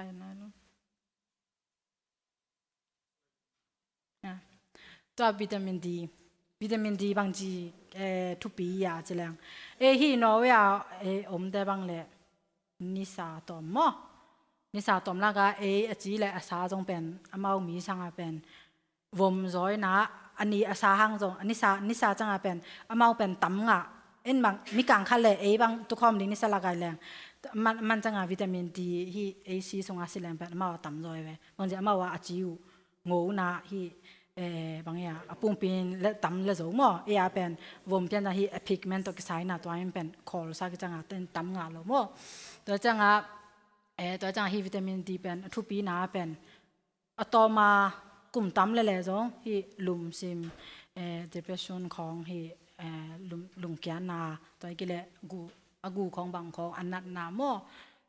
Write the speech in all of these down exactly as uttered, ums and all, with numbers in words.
Ai, nai lo. Ah. Tua vitamin D. Vitamin D bangci, eh, thupi a ci leng. Eh, hih Norway a, eh, omte bang le nisa tawm maw. Nisa tawm laka ei a ci le a sa zong pen amau mi sanga pen vom zawina a ni a sa hang zong a nisa, nisa canga pen amau pen tam ngah. En bang mi kang khat le ei bang tukhawm ding nisa lakai leng. Man, man canga vitamin D hih ei si sunga si leng pen amau a tam zaw ve. Bangci amau a a ci uh ngona hih, eh, bang ia a pumpi in le tam le zo maw. Ei a pen vom pian a hih a pigment tawh kisaina tua in pen khawlsa kicanga ten tam ngah lo maw. Tua canga, eh, tua canga hih vitamin D pen a thupina pen a tawma kum tam lele zong hih lumsim, eh, depression khawng hih, eh, lum, lungkiatna tua i kile gu, a gu khawng bang khawng a natna maw.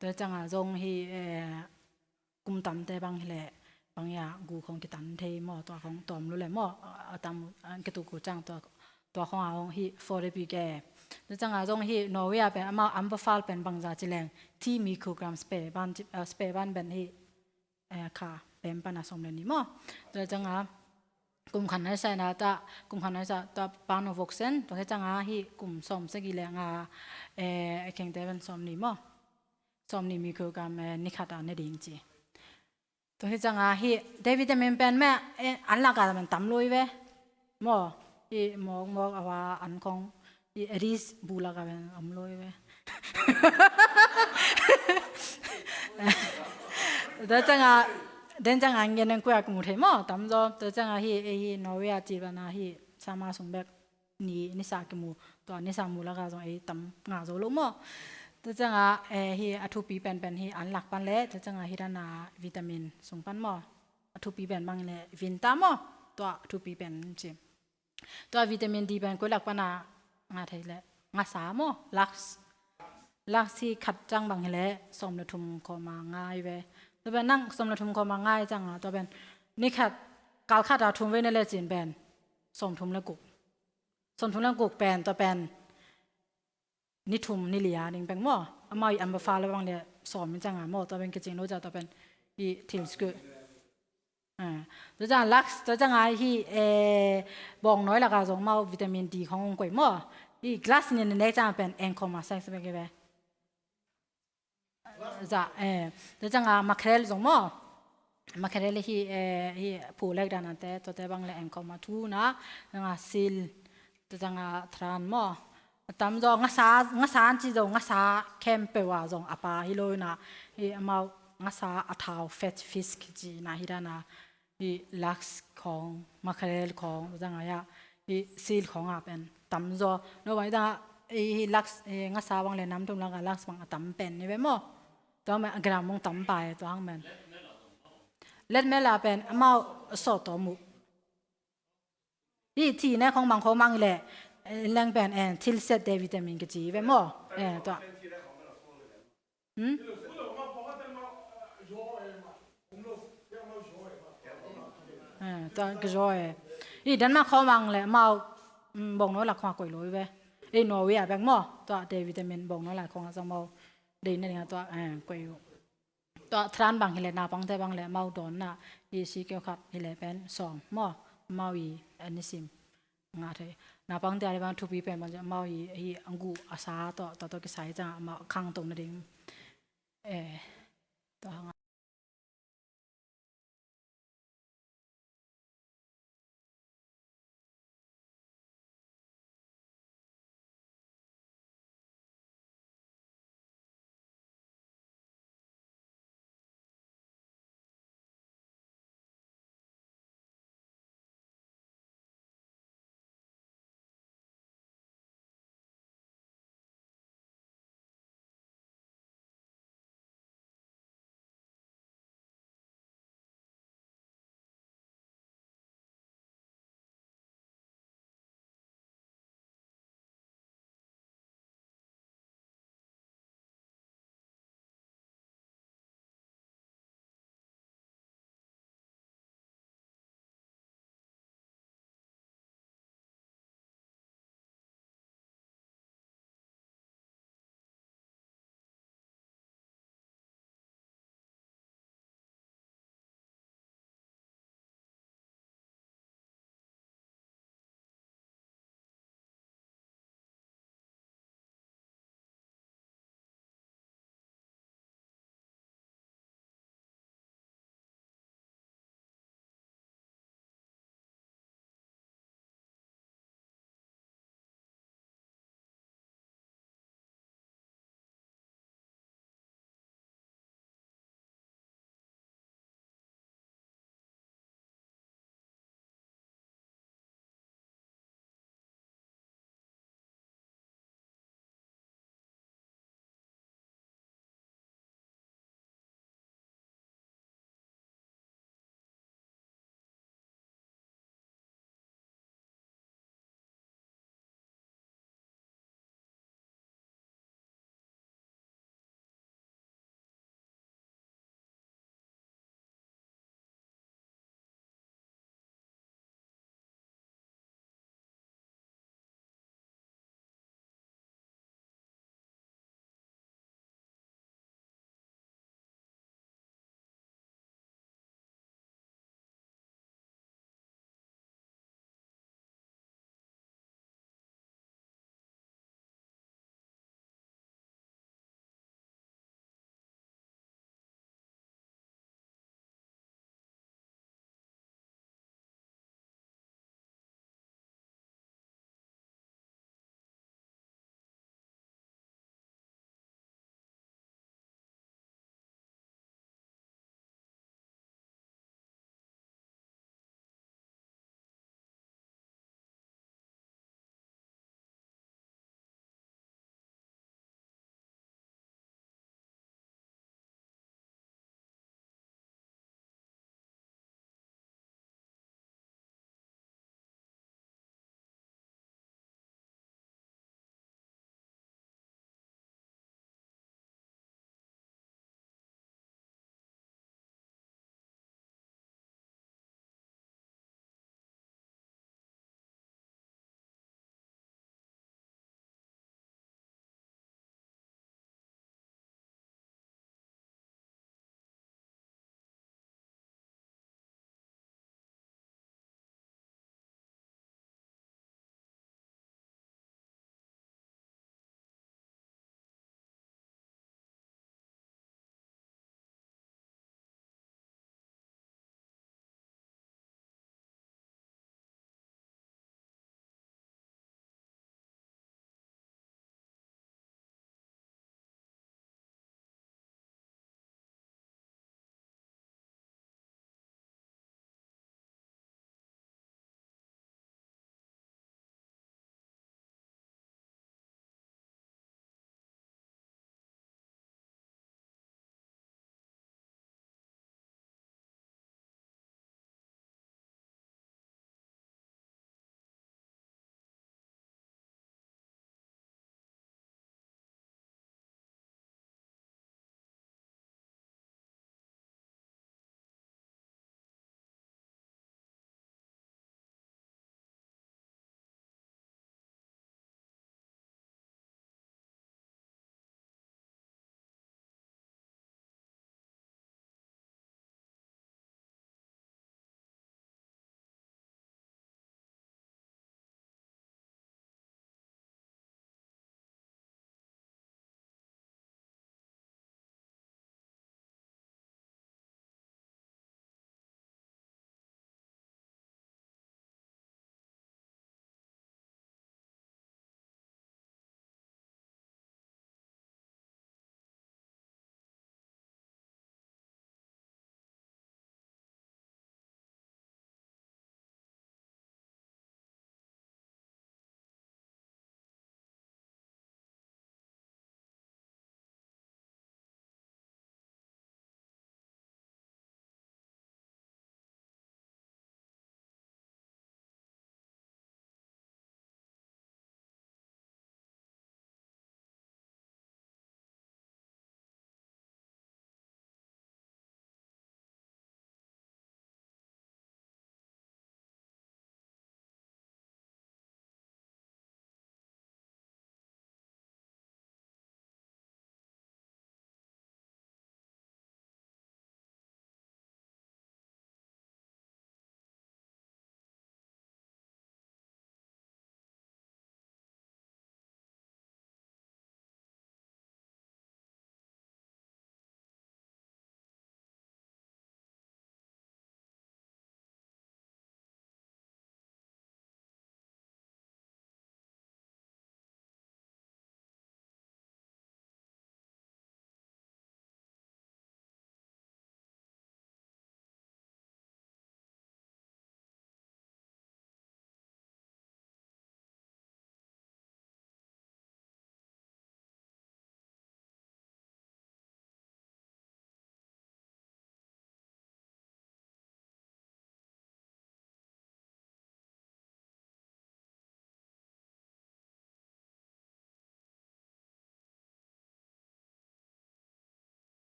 Tua canga zong hih, eh, kum tamte bang hileh bang ia gu khawng kitan thei maw, tua khawng tawm lu le maw, a tam, a kituk uh cang tua, tua khawng a hong hih forty P K. Tua canga zong hih Norway a pen amau anbefaler pen bangza ci leng ti microgram spare ban, eh, spare ban ben hih, eh, kha pem pana sawm le ni maw. Tua canga kum khan nai sa na ta, kum khan nai sa ta pan of oxen, tua canga hih kum sawm segi le nga, eh, khengte ben sawm ni maw. Sawm ni microgram, eh, nikhat a ne ding ci. Tua hi canga hih D vitamin pen meh, eh, an laka pen tam lui ve. Maw, hih mawk mawk a hua an khong, hih ris bu laka pen om lui ve. Tua canga, den canga ngen nang kuak mu thei maw, tam zaw. Tua canga hih, eh, hih Norway a ci bana hih sama sung bek ni, nisa kimu, tua nisa mu laka zong ei tam ngah zo lo maw. Tua canga, eh, hih a thupi penpen hih an lak pan le, tua canga hih dana vitamin sung pan maw. A thupi pen bang le vinta maw. Tua a thupi pen ci. Tua vitamin D pen koi lak pana ngah thei le ngasa maw. Lux. Lux hih khat cang bang hile sawm le thum khawma ngai ve. Tua pen nang sawm le thum khawma ngai canga tua pen ni khat kal khat a thum ve ne le cin pen sawm thum le guk. Sawm thum le guk pen, tua pen ni thum ni li a ding peng maw. Amau i anbefaler bang le sawm in canga maw, tua pen kicing lo ca tua pen i thil sku. Ah, tua canga lux, tua canga hih, eh, bawngnawi laka zong amau vitamin D khong ong koih maw. Hih glass ni ne canga pen eng khawma sek sek ve. Za, eh, tua canga mackerel zong maw. Mackerel hih, eh, hih phu lek danate, tuate bang le eng khawma thuna, canga sil, tua canga tran maw. A tam zaw ngasa, ngasa an ci zaw ngasa khempeuh a zong a pa hi lo ina, hih amau ngasa a thau fat fish kici na hi dana. Hih lux khawng, mackerel khawng, tua canga ia, hih sil khawng a pen tam zaw. No vai dang, hih, hih lux, hih ngasa bang le nam thum laka lux bang a tam pen ni ve maw. Tua men a gram mong tam pai tua hang men. Letmel a pen amau sawt tawm uh. Hih thine khawng bang khawng mang le, eh, leng pen, eh, thil set de vitamin kici ve maw. Eh, tua. Hmm? Eh, tua ka zaw e. I Denmark khawng mang le amau, mm, bawngnawi lak khawng a koih lo i ve. I Norway a bek maw. Tua D vitamin bawngnawi lak khawng a zong amau. Dei na dinga tua, eh, koih uh. Tua tran bang hile naupangte bang le amau dawnna. I sikeu khat hile pen sawm maw. Amau i, eh, nisim. Nga thei. Naupangte a le bang thupi pen bang amau i, i anggu a sa tawh, tawh, tawh kisai canga amau khangto na ding. Eh, tua hanga.